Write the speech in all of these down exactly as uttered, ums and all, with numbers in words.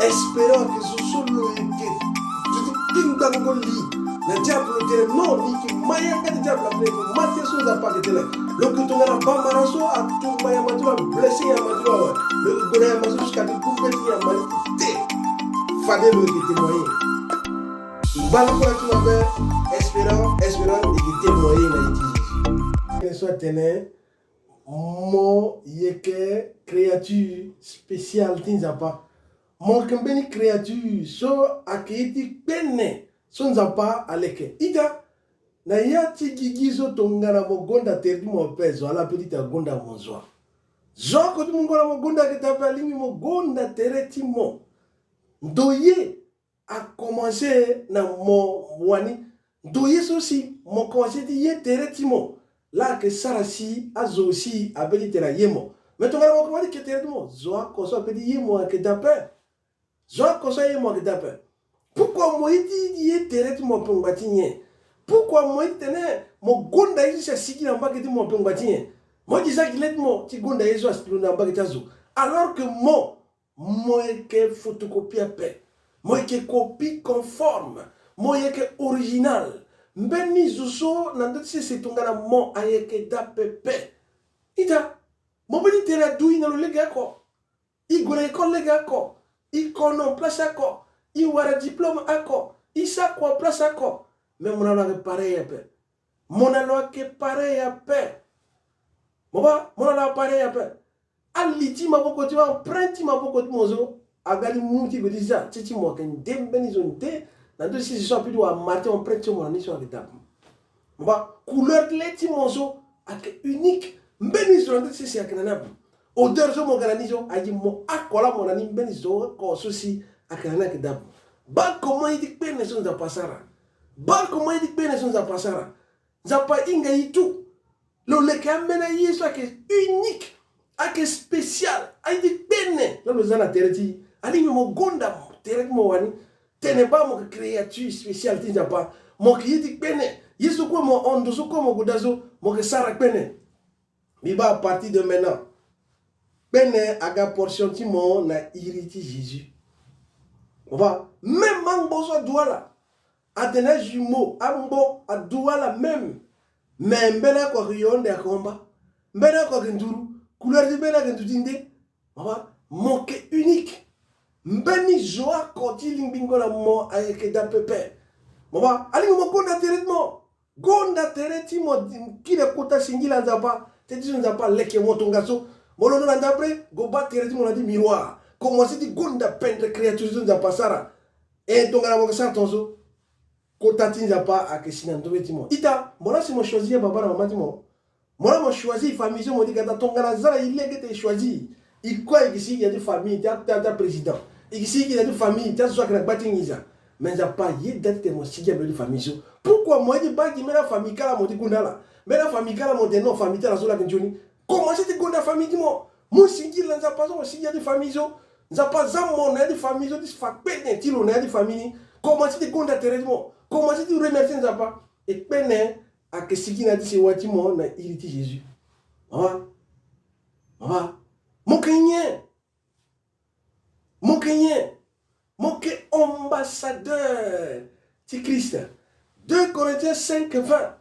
Espérant que zo so lo yeke duti kpingba koko li na diable lo tene non, ni yeke ma yanga ti diable ape, ni yeke ma tënë so Nzapa ayeke tene. Lo yeke tongana bamara so atumba yamba ti lo, ablessé yamba ti lo awe. Lo yeke gue na yamba so jusqu'à ti gumbe ti yamba ni te. Fade lo yeke témoigner. Bala kue na ti lo ape, espérant, espérant, e yeke témoigner na iri ti Jésus. Tënë so atene, mo yeke créature spéciale ti Nzapa. Mo yeke mbeni créature so ayeke ye ti kpene so Nzapa aleke. Ita, na ya ti gigi so tongana mo gonda tere ti mo ape, zo ala pe ti tene agonda mo zo wa. Zo oko ti mo gonda, mo gonda ayeke daa ape, alingbi mo gonda tere ti mo. Ndoye akomanse na mo wani. Ndoye so si mo komanse ti ye tere ti mo, la ayeke sara si azo si ape ti tene aye mo. Me tongana mo komanse ti ke tere ti mo, zo oko so ape ti ye mo ayeke daa ape. Zo oko so aye mo ayeke daa ape. Pourquoi mo ye ti ye tere ti mo ape ngbanga ti nyen? Pourquoi mo ye ti tene mo gonda ye so si asigi na mbage ti mo ape ngbanga ti nyen? Mo ye ti za gi le ti mo ti gonda ye so asi lo na mbage ti azo. Alors que mo, mo yeke photocopie ape. Mo yeke copie conforme. Mo yeke original. Mbeni zo so na ndö ti sese tongana mo ayeke daa pepe. Ita, mo peut ti tene adui na lo lege oko. E gue na école lege oko. E kono place oko. E wara diplôme oko. E sara kua place oko. Mais mo na lo ayeke pareil ape. Mo na lo ayeke pareil ape. Mo baa, mo na lo ayeke pareil ape. Ali ti maboko ti mo, empreinte ti maboko ti mo so aga li mu ti gbe ti za ti ti mo ayeke nde mbeni zo nde. Na ndö ti sese so ape ti wara marqué empreinte ti mo na ni so ayeke daa ape. Mo baa, couleur ti le ti mo so ayeke unique. Mbeni zo na ndö ti sese ayeke na ni ape. Odeur so mo ga na ni so aye mo oko laa mo na ni, mbeni zo oko so si ayeke na ni ayeke daa ape. Baa comment ye ti kpene so Nzapa asara. Baa comment ye ti kpene so Nzapa asara. Nzapa ahinga ye tout. Lo leke ambeni aye so ayeke unique, ayeke spécial, aye ti kpene. Lo lo za na tere ti e, alingbi mo gonda tere ti mo wani. Tene baa mo yeke créature spéciale ti Nzapa. Mo yeke ye ti kpene. Ye so kue mo hon, ndo so kue mo gue daa so, mo yeke sara kpene. Mbi baa à partir de maintenant, kpene aga portion ti mo na iri ti Jésus. Mo baa, même angbo so adu ala, atene ajumeau, angbo adu ala même. Mais mbeni oko ayeke yonde, ayeke homba. Mbeni oko ayeke nduru. Couleur ti mbeni ayeke nduti nde. Mo baa, mo yeke unique. Mbeni zo oko ti lingbingo na mo ayeke daa pepe. Mo baa, alingbi mo gonda tere ti mo. Gonda tere ti mo, kiri kota singila Nzapa. Teti so Nzapa aleke mo tongaso. Mo londo na ndapre, gue baa tere ti mo na ya ti miroir. Komanse ti gonda pendre créature so Nzapa asara. E tongana mo yeke sara tongaso, kota ti Nzapa ayeke si na ndö ti mo. Ita, mo laa si mo choisir baba na mama ti mo. Mo laa mo choisir famille so mo ti ga daa. Tongana aza na e lege ti e choisir, e kue e yeke sigi na ya ti famille ti a, ti a, ti aprésident. E yeke sigi na ya ti famille ti azo so ayeke na gba ti nginza. Mais Nzapa ayeda ti tene mo sigi na ndö ti famille so. Pourquoi mo ye ti baa gi mbeni afamille kala mo ti gonda ala? Mbeni afamille kala mo tene non, famille ti ala so laa ayeke nzoni. Komanse ti gonda famille ti mo. Mo singila Nzapa so mo sigi na ya ti famille so. Nzapa aza mo na ya ti famille so ti fa kpene ti lo na ya ti famille ni. Komanse ti gonda tere ti mo. Komanse ti remercier Nzapa. E kpene ayeke sigi na ya ti sewa ti mo na iri ti Jésus. Mama, mama, mo yeke nyen? Mo yeke nyen? Mo yeke ambassadeur ti Christ. Deux Corinthiens cinq vingt.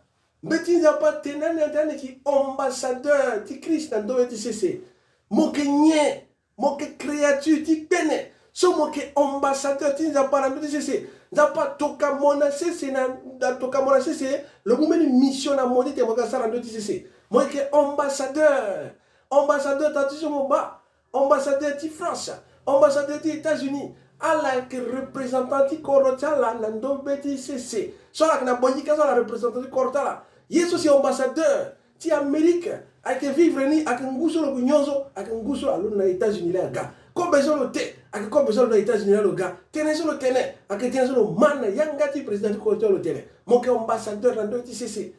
Mbeti Nzapa atene na ni atene ni yeke ambassadeur ti Christ na ndö ti sese. Mo yeke nyen? Mo yeke créature ti kpene. So mo yeke ambassadeur ti Nzapa na ndö ti sese. Nzapa atoka mo na sese na, atoka mo na sese. Lo mu mbeni mission na mo ti tene mo ga sara na ndö ti sese. Mo yeke ambassadeur. Ambassadeur, tata ti so mo baa. Ambassadeur ti France. Ambassadeur ti États-Unis. Ala yeke représentant ti kodro ti ala na ndö be ti sese. So ala yeke na Bangui ka so ala représentant ti kodro ti ala. Ye so si ambassadeur ti Amérique ayeke vivre ni, ayeke ngu so lo yeke nyon so, ayeke ngu so alondo na États-Unis laa aga. Kobe so lo te, ayeke kobe so alondo na États-Unis laa lo ga. Tënë so lo tene, ayeke tënë so lo ma na yanga ti président ti kodro ti lo tene. Mo yeke ambassadeur na ndö ti sese.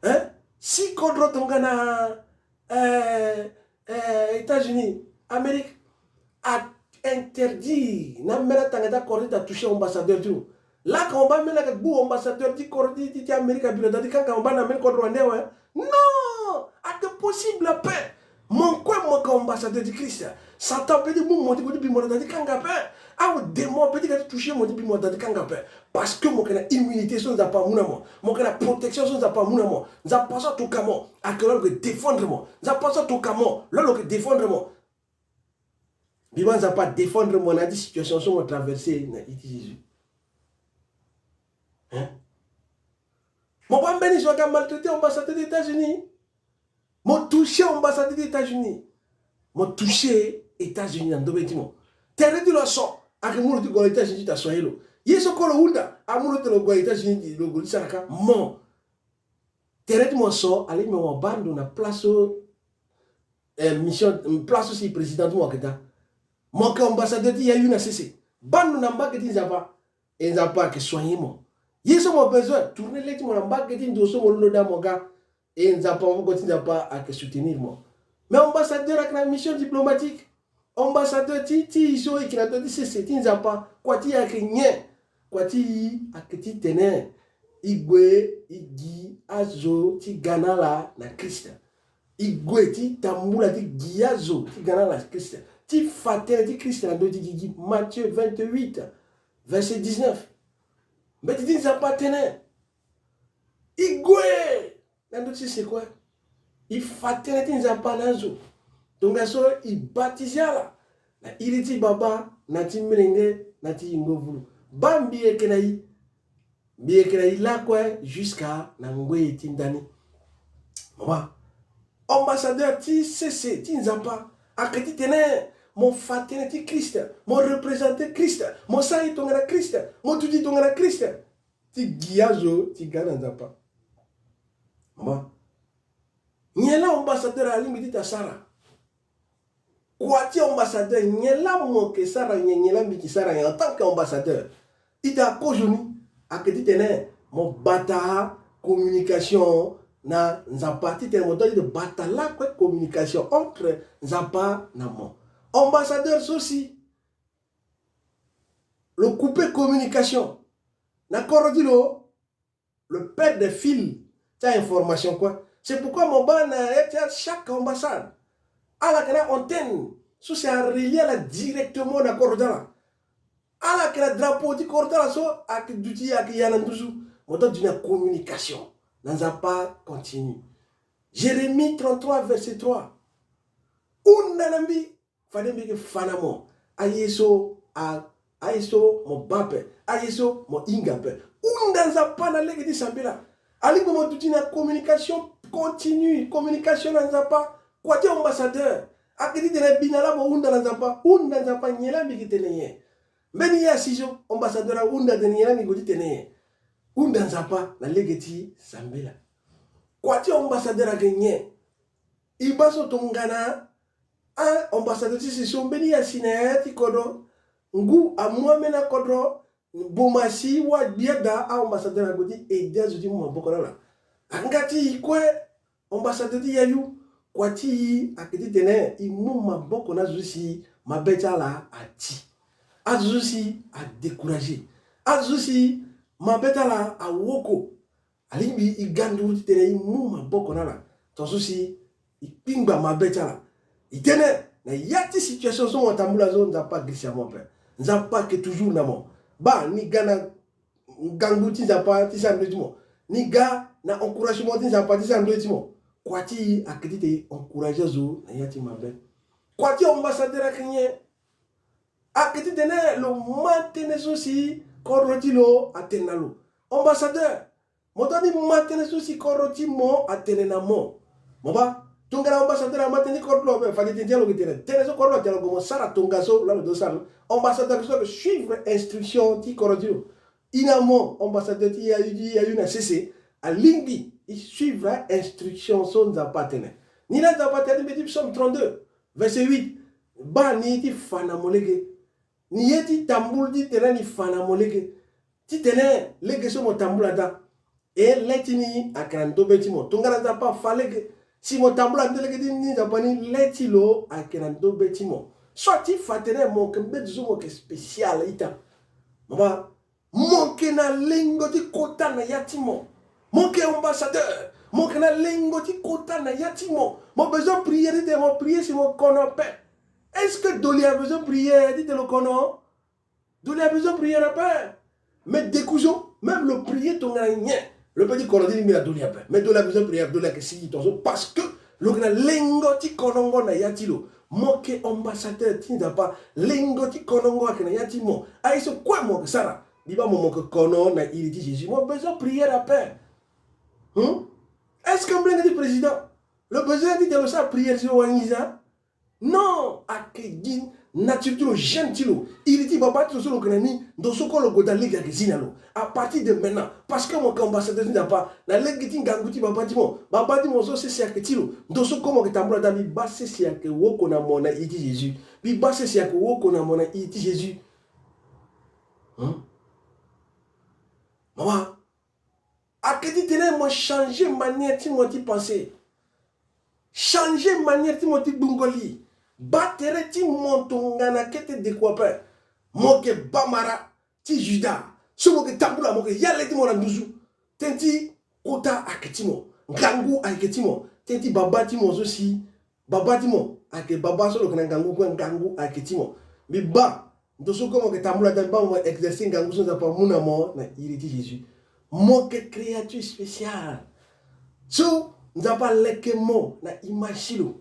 Hein? Si kodro tongana, eh, eh, États-Unis, Amérique, a interdire na mbeni atanga ti akodro ti tene atoucher ambassadeur ti lo. Laa ka mo baa mbeni ayeke gbu ambassadeur ti kodro ti, ti, ti Amérique abiro daa ti kanga mo baa na mbeni kodro wande awe. Non, ayeke possible ape. Mo kue mo yeke ambassadeur ti Christ. Satan peut ti mu mo ti gue ti bi mo na da ti kanga ape. Awe, démon peut ti ga ti toucher mo ti bi mo na da ti kanga ape. Parce que mo yeke na immunité so Nzapa amu na mo. Mo yeke na protection so Nzapa amu na mo. Nzapa so atoka mo ayeke lo lo yeke défendre mo. Nzapa so atoka mo lo lo yeke défendre mo. Mbi baa Nzapa adéfendre mo na ya ti situation so mo traverser na iri ti Jésus. Hein? Mo baa mbeni zo aga maltraiter ambassadeur des États-Unis. Mo toucher ambassadeur des États-Unis. Mo toucher États-Unis na ndobe ti mo. Tere ti lo aso, ayeke mu lo ti gue na États-Unis ti ta soigner lo. Ye so kue lo hunda, amu lo ti lo gue na États-Unis ti lo gue ti sara ka mo. Tere ti mo so, alingbi mo baa ndo na place so, eh, mission, place so si président ti mo ayeke daa. Mo yeke ambassadeur ti yayu na sese. Baa ndo na mbage ti Nzapa. E Nzapa ayeke soigner mo. Ye so mo besoin, tourner le ti mo na mbage ti ndo so mo londo daa mo ga. E Nzapa, maboko ti Nzapa ayeke soutenir mo. Mais ambassadeur ayeke na mission diplomatique. Ambassadeur ti, ti e so e yeke na ndö ti sese ti Nzapa, kua ti e ayeke nyen? Kua ti e ayeke titene e gue e gi azo ti ga na ala na Christ. E gue ti tambula ti gi azo ti ga na ala na Christ, ti fa tënë ti Christ na ndö ti gigi. Matthieu vingt-huit, verset dix-neuf. Mbeti ti Nzapa atene e gue na ndö ti sese kue, e fa tënë ti Nzapa na azo. Tongaso e baptiser ala na iri ti Baba, na ti Molenge, na ti Yingo Vulu. Baa mbi yeke na e. Mbi yeke na e lakue jusqu'à na ngoi ti ndani. Mama, ambassadeur ti sese ti Nzapa ayeke titene mo fa tënë ti Christ, mo représenter Christ, mo sara e tongana Christ, mo duti tongana Christ. Ti gi azo ti ga na Nzapa. Mama, nyen laa ambassadeur alingbi ti ta sara? Kua ti ambassadeur, nyen laa mo yeke sara nyen, nyen laa mbi yeke sara nyen en tant que ambassadeur? Ita, kozoni ayeke titene mo bata communication na Nzapa, titene mo doit ti bata lakue communication entre Nzapa na mo. Ambassadeur so si lo couper communication na kodro ti lo, lo perdre fil ti a-information kue. C'est pourquoi mo baa na ya ti a chaque ambassade, ala yeke na antenne so si arelier ala directement na kodro ti ala. Ala yeke na drapeau ti kodro ti ala so ayeke duti, ayeke ya na nduzu. Mo doit duti na communication na Nzapa continue. Jérémie trente-trois, verset trois. Hunda na mbi, fade mbi yeke fa na mo aye so a, aye so mo baa ape, aye so mo hinga ape. Hunda Nzapa na lege ti sambela. Alingbi mo duti na communication continue, communication na Nzapa. Kua ti ambassadeur ayeke titene bi na laa mo hunda na Nzapa. Hunda Nzapa, nyen laa mbi yeke tene nyen? Mbeni ye asi so, ambassadeur ahunda tene nyen laa mbi gue ti tene nyen? Hunda Nzapa na lege ti sambela. Kua ti ambassadeur ayeke nyen? E baa so tongana a-ambassadeur ti sese so mbeni ye asi na ya ti kodro, ngu amu ambeni akodro, boma asi, wa gbia daa, a-ambassadeur ague ti aider azo ti mu maboko na ala. Nga ti e kue, ambassadeur ti yayu, kua ti e ayeke titene e mu maboko na azo so si mabe ti ala ati, azo so si adécourager, azo so si mabe ti ala awoko. Alingbi e ga nduru titene e mu maboko na ala, tongaso si e kpingba mabe ti ala. E tene na ya ti situation so mo tambula so, Nzapa agirisa mo ape. Nzapa ayeke toujours na mo. Baa ni ga na ngangu ti Nzapa ti sara ndö ti mo. Ni ga na encouragement ti Nzapa ti sara ndö ti mo. Kua ti e ayeke titene e encourager azo na ya ti mabe. Kua ti ambassadeur ayeke nyen? Ayeke titene lo ma tënë so si kodro ti lo atene na lo. Ambassadeur, mo doit ti ma tënë so si kodro ti mo atene na mo. Mo baa, tongana ambassadeur ama tënë ti kodro ti lo ape, fade tënë ti ala lo yeke tene. Tënë so kodro ti lo atene na lo, mo sara tongaso laa lo doit sara. Ambassadeur so ayeke suivre instruction ti kodro ti lo. E na mo, ambassadeur ti yayu, ti yayu na sese, alingbi e suivre a-instruction so Nzapa atene. Ni laa Nzapa atene ti mbeti ti Psaume trente-deux, verset huit. Baa ni ti fa na mo lege. Ni ye ti tambula titene ni fa na mo lege. Titene lege so mo tambula daa, e le ti ni ayeke na ndobe ti mo. Tongana Nzapa afa lege, si mo tambula nde lege ti ni, Nzapa ni, le ti lo ayeke na ndobe ti mo. So ati fa atene mo yeke mbeti so mo yeke spécial ita. Mama, mo yeke na lengo ti kota na ya ti mo. Mo yeke ambassadeur. Mo yeke na lengo ti kota na ya ti mo. Mo besoin prière titene mo prière si mo kono ape. Est-ce que doli a besoin prière ti tene lo kono? Doli a besoin prière ape. Mais deku so, même lo prière tongana nyen, lo peut ti kono ti lingbi na doli ape. Mais doli a besoin prière, doli ayeke sigi tongaso parce que lo yeke na lengo ti konongo na ya ti lo. Mo yeke ambassadeur ti Nzapa, lengo ti konongo ayeke na ya ti mo. Aye so kue mo yeke sara, mbi baa mo, mo yeke kono na iri ti Jésus. Mo besoin prière ape. Hmm? Est-ce que molenge ti président, lo besoin ti tene lo sara prière si lo wara nginza? Non, ayeke gi nature ti lo, gène ti lo, iri ti baba ti lo so lo yeke na ni, ndo so kue lo gue daa lege ayeke zi na lo. À partir de maintenant, parce que mo yeke ambassadeur ti Nzapa, na lege ti ngangu ti baba ti mo, baba ti mo so sese ayeke ti lo, ndo so kue mo yeke tambula daa, mbi baa sese ayeke woko na mo na iri ti Jésus. Mbi baa sese ayeke woko na mo na iri ti Jésus. Hmm? Mama, ayeke ti tene mo changer manière ti mo ti penser. Changer manière ti mo ti gbungo li. Baa tere ti mo tongana kete deku ape. Mo yeke baa mara ti Juda. So mo yeke tambula, mo yeke ya le ti mo na nduzu. Tënë ti kota ayeke ti mo. Ngangu ayeke ti mo. Tënë ti baba ti mo so si, baba ti mo ayeke baba so lo yeke na ngangu kue, ngangu ayeke ti mo. Mbi baa ndo so kue mo yeke tambula daa, mbi baa mo exercer ngangu so Nzapa amu na mo na iri ti Jésus. Mo yeke créature spéciale. So Nzapa aleke mo na image ti lo.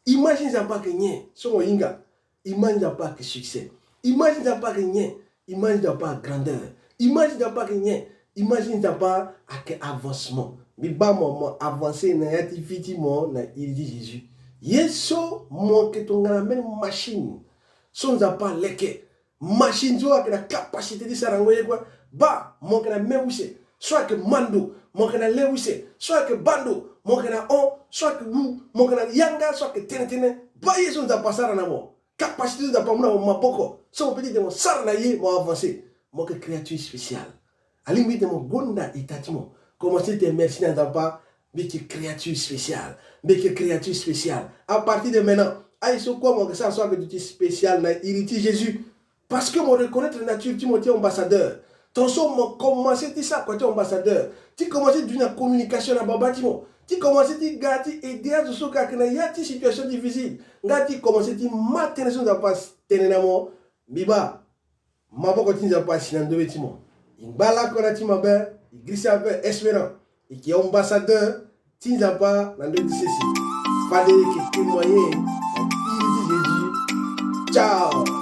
Image ti Nzapa ayeke nyen? So mo hinga, image ti Nzapa ayeke succès. Image ti Nzapa ayeke nyen? Image ti Nzapa ayeke grandeur. Image ti Nzapa ayeke nyen? Image ti Nzapa ayeke avancement. Mbi baa mo, mo avancer na ya ti vie ti mo na iri ti Jésus. Ye so mo yeke tongana même machine so Nzapa aleke. Machine so ayeke na capacité ti sara yango ye kue. Baa mo yeke na me use so ayeke ma ndo, mo yeke na le use so ayeke baa ndo, mo yeke na hon so ayeke wu, mo yeke na yanga so ayeke tene tënë. Baa ye so Nzapa asara na mo. Capacité so Nzapa amu na mo maboko so mo peut ti tene mo sara na ye, mo avancer. Mo yeke créature spéciale. Alingbi ti tene mo gonda état ti mo. Commencer ti tene merci na Nzapa. Mbi yeke créature spéciale. Mbi yeke créature spéciale. À partir de maintenant, aye so kue mo yeke sara so ayeke duti spécial na iri ti Jésus. Parce que mo reconnaître nature ti mo ti ambassadeur. Tongaso mo commencer ti sara kua ti ambassadeur. Ti commencer duti na communication na baba ti mo. Ti commencer ti ga ti aider azo so ayeke na ya ti situation difficile. Nga ti commencer ti ma tënë so Nzapa atene na mo. Mbi baa maboko ti Nzapa asi na ndobe ti mo. E ngba lakue na ti mabe, e girisa ape espérant. E yeke ambassadeur ti Nzapa na ndobe ti sese. Fade e yeke témoigner na iri ti Jésus. Ciao.